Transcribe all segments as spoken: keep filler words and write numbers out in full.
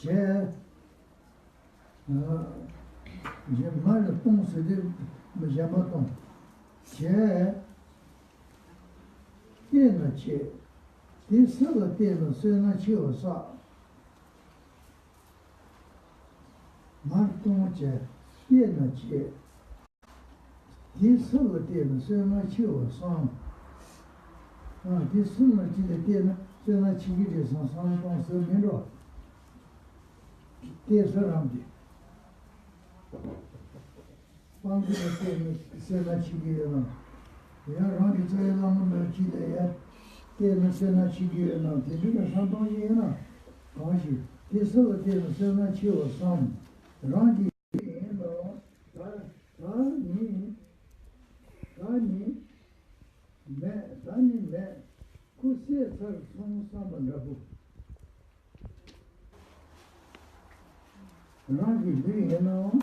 བྱས། ཨ། རྗེས་མ་ལ་གཏོང་ཟེར་དུས་གཞན་པ་གཏོང་། བྱས། བལྟས་ན་བྱས། དེ་སུ་ལ་བལྟས་ན་བསོད་ནམས་ཆེ་བ་བསགས། མར་གཏོང་བྱས། བལྟས་ན་བྱས། དེ་སུ་ལ་བལྟས་ན་བསོད་ནམས་ཆེ་བ་བསམ། ཨ། དེ་སུ་ལ་ཅི་ལ་བལྟས་ན་བསོད་ནམས་ཆེ་གི་རེད་བསམ་བསམ་བཏང་ཟེར་མི་འགྲོ། བལྟས་ས་རང་གི། སྤང་རྒྱུ་ལ་བལྟས་ན་བསོད་ནམས་ཆེ་གི་ཡོད་ན། ཡང་རང་གི་རྩ་བའི་བླ་མ་ལ་ཅི་ལ་ཡང་བལྟས་ན་བསོད་ནམས་ཆེ་གི་ཡོད་ན། དེ་འདྲ་ལ་བསམ་བཏང་ཡིན་ན། གང་ཞིག་དེ་སུ་ལ་བལྟས་ན་བསོད་ནམས་ཆེ་བ་བསམ། རང་གི་ཡིན་ནོ། ད་ད་ནི་ད་ནི་མེད། ད་ནི་མེད། ཁོ་བསད་ཚར་སོང་བསམ་པ་འདྲ་པོ། རང་གི་ལུས་ཡིན་ནའང་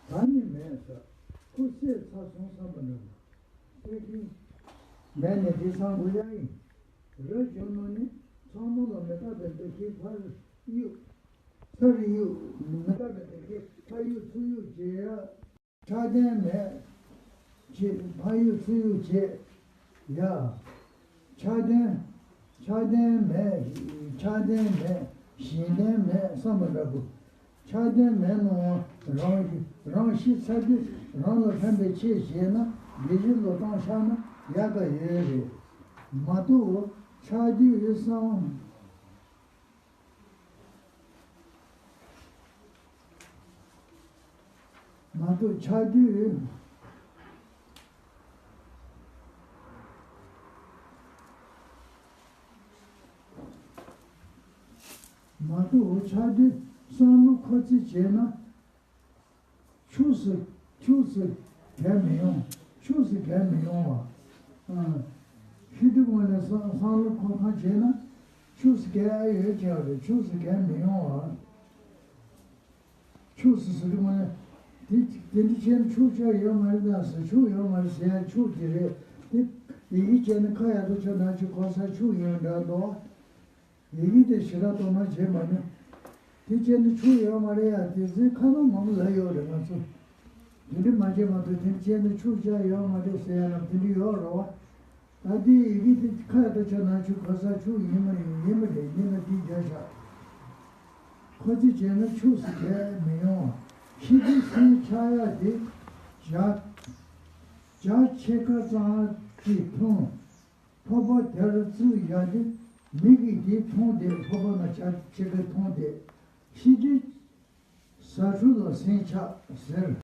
ད་ནི་མེད་ཟེར། ཁོ་བསད་ཚར་སོང་བསམ་པ་འདྲ་པོ། བསད་ཁྱོད་མེད་ནས་དེ་སང་དགོས་ཡ་ཡིན། རི་བྱོན་ནོ་ནི་ཚང་མ་ལ་མི་རྟག་པའི་འདུ་ཤེས་ཕར་གཡུག་ཚུར་གཡུག་མི་རྟག་པའི་འདུ་ཤེས་ཕར་གཡུག་ཚུར་གཡུག་བྱེད་ཡ། ཆགས་ལྡན་མེད། ཅེས་ཕར་གཡུག་ཚུར་གཡུག་བྱེད་ཡ། ཆགས་ལྡན། ཆགས་ལྡན་མེད། ཆགས་ལྡན་མེད། ཞེན་ལྡན་མེད་བསམ་པ་འདྲ་པོ། ཆགས་ལྡན་མེད་ནའང་རང་རང་ཤི་ཚར་དུས་རང་ལ་ཕན་པའི་ཆེད་བྱས་ན་དགེ་བཞི་བློས་བཏང་བཞག་ན་ཡག་ག་ཡོད་རེད་མ་གཏོགས། ཆགས་དུས་བསམ། མ་གཏོགས་ཆགས་དུས། མ་གཏོགས་ཆགས་དུས་བསམ་བློ་འཁོར་རྩིས་བྱས་ན། ཕྱོགས་སུ་ཕྱོགས་སུ་བརྒལ་མི་ཡོང་། ཕྱོགས་སུ་བརྒལ་མི་ཡོང་བ། ཨ། ཤི་དུས་སྔོན་ལ་བསམ་བསམ་བློ་འཁོར་ཐང་བྱས་ན་ཕྱོགས་སུ་བརྒལ་ཡོད་ཀྱང་རེད། ཕྱོགས་སུ་བརྒལ་མི་ཡོང་བ། ཕྱོགས་སུ་ཟེར་དུས་སྔོན་ལ་དེ་དེ་འདྲ་བྱས་ན་ཕྱོགས་ཆགས་ཡོད་མ་རེད། ད་ཟེར་ཕྱོགས་ཡོད་མ་རེད་ཟེར་ཡ་ཕྱོགས་དེ་རེད་དེ། ཡི་གེ་བྱས་ན་ཁ་ཡ་ཏོ་ཆོ་ན་ཆོ་གོ་ས་ཕྱོགས་ཡོད་འདྲ་འདུག་ཡི་གེ་དེ་ཞེ་དྲག་གཏོང་ན་བྱེད་མ་ནུས། དེ་བྱས་ན་ཆོས་ཡོད་མ་རེད་ཡ། དེ་ཚོའི་ཁ་ནང་མང་པོ་ལ་ཡོད་རེད་ང་ཚོ། དེ་འདྲ་མ་བྱེད་མ་གཏོགས་དེ་བྱས་ན་ཆོས་བྱ་ཡོད་མ་རེད་ཟེར་ཡ་ལ་དེ་འདྲ་ཡོད་རེད་བ། ད་དེ་ཡི་གེ་དེ་ཁ་ཡ་ཏོ་ཆོ་ན་ཆོ་གོ་ས་ཆོས་ཡིན་མ་ཡིན་ཡིན་མ་རེད་ཡིན་ན་དེ་བརྒྱ་ཆགས། ཁོ་ཚོས་བྱས་ན་ཆོས་སུ་བྱས་མི་ཡོང་བ། ཤི་དུས་སེམས་ཆགས་ཡ་དེ་བྱ་བྱ་ཕྱེད་ཀ་ཙམ་གྱིས་མཐོང་། ཕོར་པ་དེར་བཙུགས་བཞག་དུས་མིག་གིས་དེ་མཐོང་སྟེ་ཕོར་པ་ན་ཆ་ཆེ་གེ་མཐོང་སྟེ་ཤི་དུས་ཟ་འཕྲུལ་ལ་སེམས་ཆགས་ཟེར།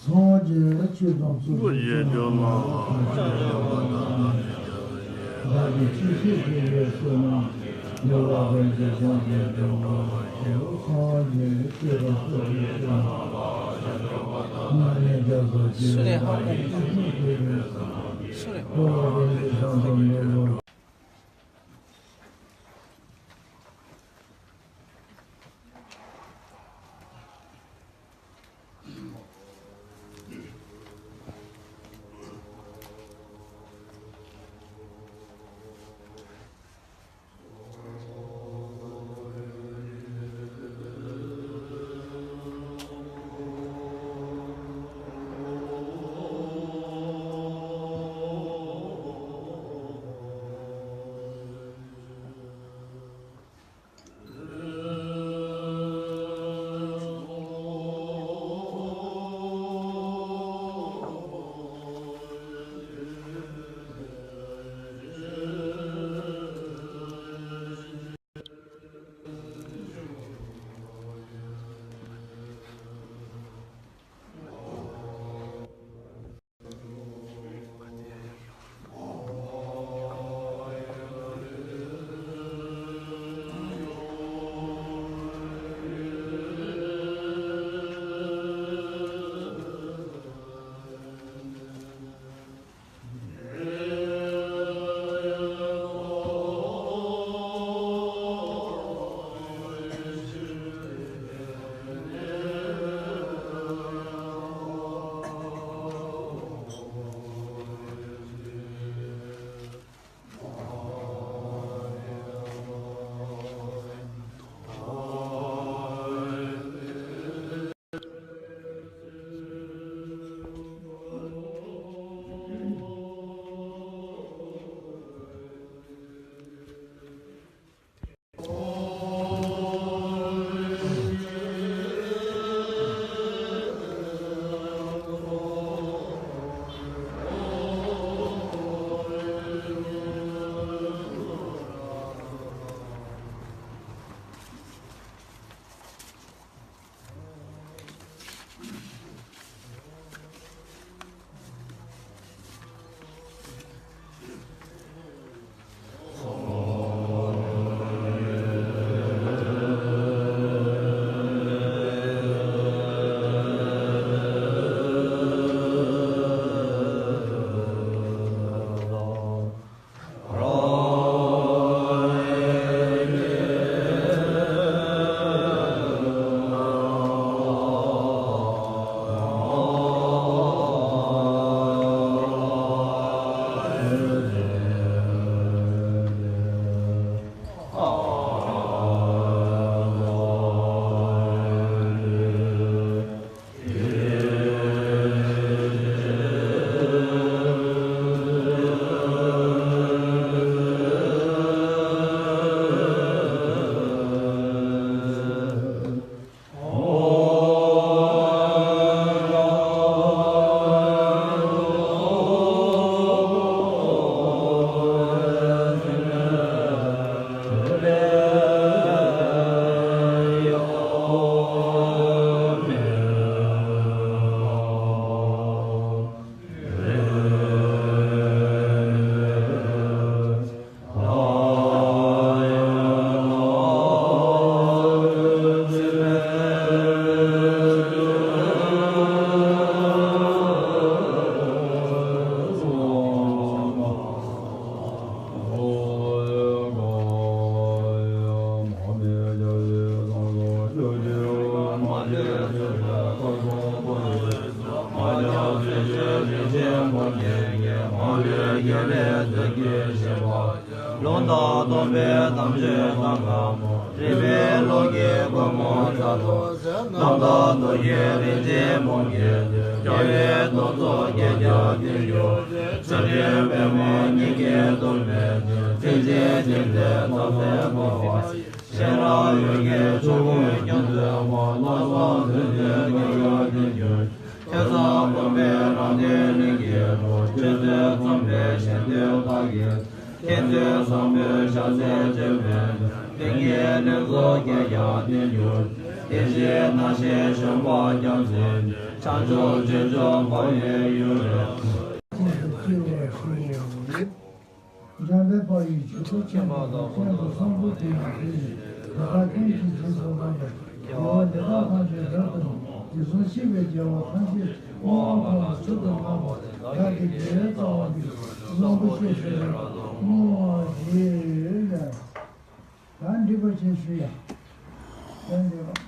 སངས་རྒྱས་ཆོས་དང་ཚོགས་ཀྱི་མཆོག་རྣམས་ལ། བདག་གིས་ཆོས་བཤད་ཕྱིར་བསོད་ནམས་ཡོད་ལ། སངས་རྒྱས་ཆོས་དང་ཚོགས་ཀྱི་མཆོག་རྣམས་ལ། སངས་རྒྱས་ཆོས་དང་ཚོགས་ཀྱི་མཆོག་རྣམས་ལ། ལུང་དང་སྟོན་པའི་དམ་ཆོས་ཚང་ཁ་མོ། རིག་པའི་བློ་གིས་སྒོ་མོ་མཛའ་ཐོག་རྣམ་དག་རྡོ་རྗེ་རིན་ཆེན་ཕུང་གི་རྒྱལ་བའི་གདུང་འཚོབ་རྒྱལ་ཁྱབ་བརྟན་གྱུར་ཅིག་ཕྱག་རྒྱའི་པདྨོ་སྙིང་གའི་གཏུམ་མེད་ཅིག་མཚན་བཅས་ཐིག་ལེ་ཐོབ་པའི་སྐུ་བ། ཤེས་རབ་འོད་ཀྱི་ཆུ་བོ་རྒྱ་མཚོའི་ངོགས། རྣམ་གསུམ་འདུས་བྱས་རྒྱལ་ཁྱབ་བརྟན་གྱུར་ཅིག་ཐོས་བསམ་སྒོམ་པའི་རང་གདན་རིམ་གྱིས་འགྲོ། ཆོས་ཚུལ་འཚམས་པའི་ཞལ་འདོན་བདག་གིས། ཕན་ཚུན་བཟང་པོའི་ཕྱག་འཚལ་བྱེད་པས། ལྷན་སྐྱེས་ལྷུན་རྫོགས་སྐྱེ་རྒྱ་དེར་གྱུར། དེ་བཞིན་སྣང་ཞིང་བྱོན་པ་རྒྱལ་སྲས། བྱང་ཆུབ་ཆོས་སྐྱོང་འཁོར་བའི་ཡུལ་ལས། འཇམ་དཔལ་དཔའ་བོས་ཇུས་གཏོགས་བསྟན་པ་དང་། གསོན་པོ་གསོན་པོ་དེ་ཡང་དེ་ཡིན། དེ་དག་ཀུན་གྱི་རྗེས་སུ་བདག་སློབ། དགེ་བ་འདི་དག་ཐམས་ཅད་རབ་ཏུ་བསྔོ། དུས་གསུམ་གཤེགས་པའི་རྒྱལ་བ་ཐམས་ཅད་སྐུ་དབང་བསྐུར་ལ་མཆོག་ཏུ་བསྔགས་པ་བདག་གི་དགེ་བའི་རྩ་བ་འདི་བཟང་པོ་ཤེས་བྱ་ཡིས་བསྔོ་བར་བགྱི། ད་འདྲི་བ་ཅན་ཞུ་ཡ། ད་འདྲི་བ།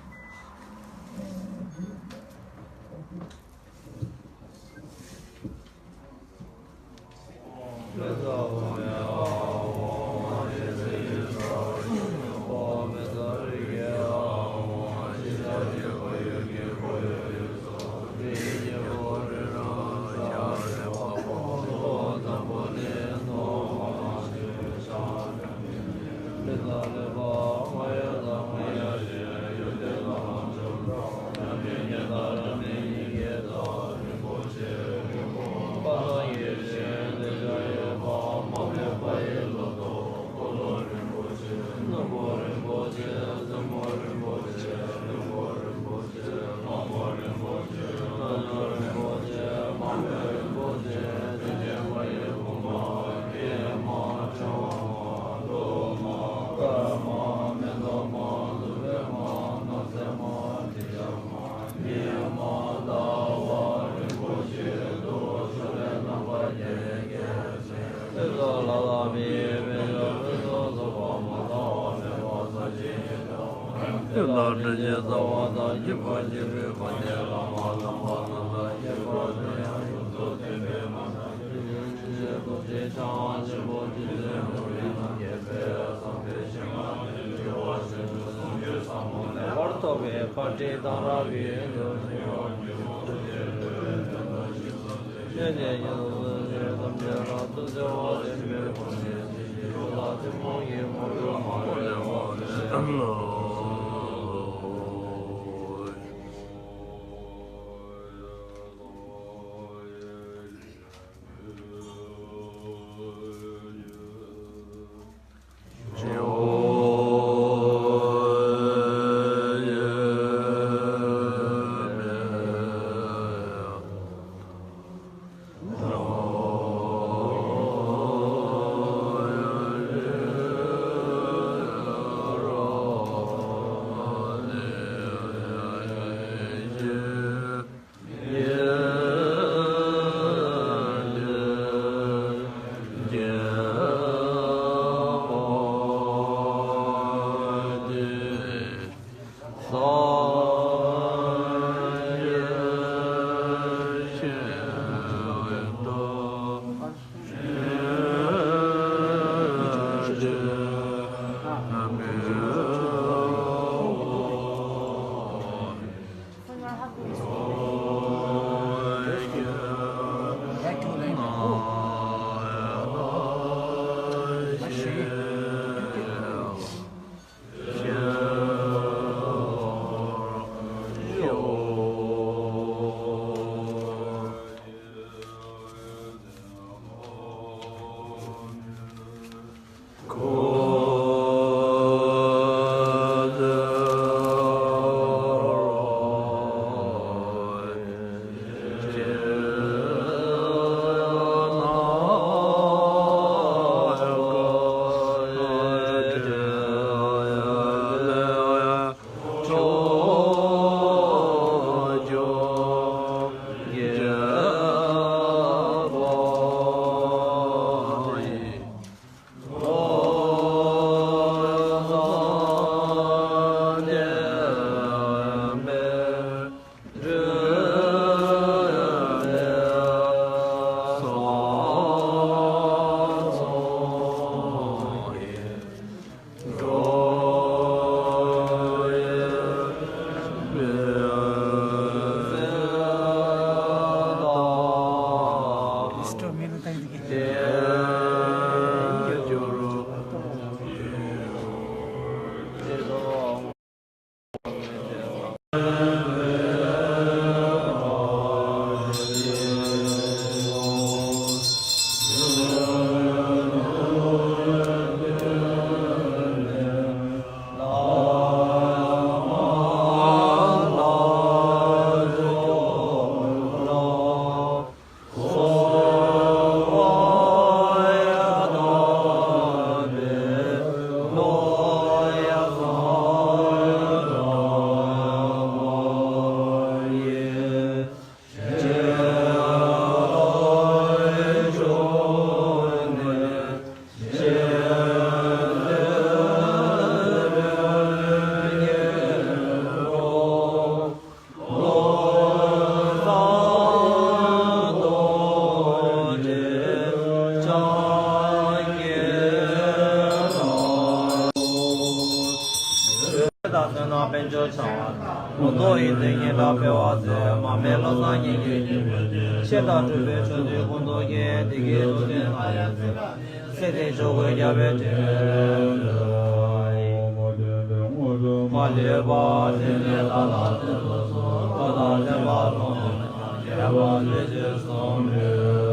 བར་ཐོབ་པའི་བཀའ་དྲིན་དང་རབ་ཡིན། དང་དཔལ་འབྱོར་འཆང་བ་དང་། ལུང་རྟོགས་ཡོན་ཏན་སྙན་གྲགས་འཕེལ་བར་མཛོད། མར་མེ་བློ་བཟང་སྙན་བརྒྱུད་ཀྱི་བོད་དུ། ཆོས་དང་སྤྲུལ་པའི་ཆོས་འདུལ་ཀུན་རྫོབ་ཀྱི། བདེ་སྐྱིད་རྡོ་རྗེ་ལྷ་ཡི་མཛོད། སྲིད་མཐའི་ཆོས་སྐུའི་རྒྱལ་པོའི་དྲིན་ལས། མ་ལུས་པ་ཕྲིན་ལས་མཐའ་ལ་བརྟན་དུ་གསོལ། བློ་དང་ལྡན་པ་ལོངས་སྤྱོད་རྒྱལ་བ་ལྷས་བྱིན་གསུམ་ལུས།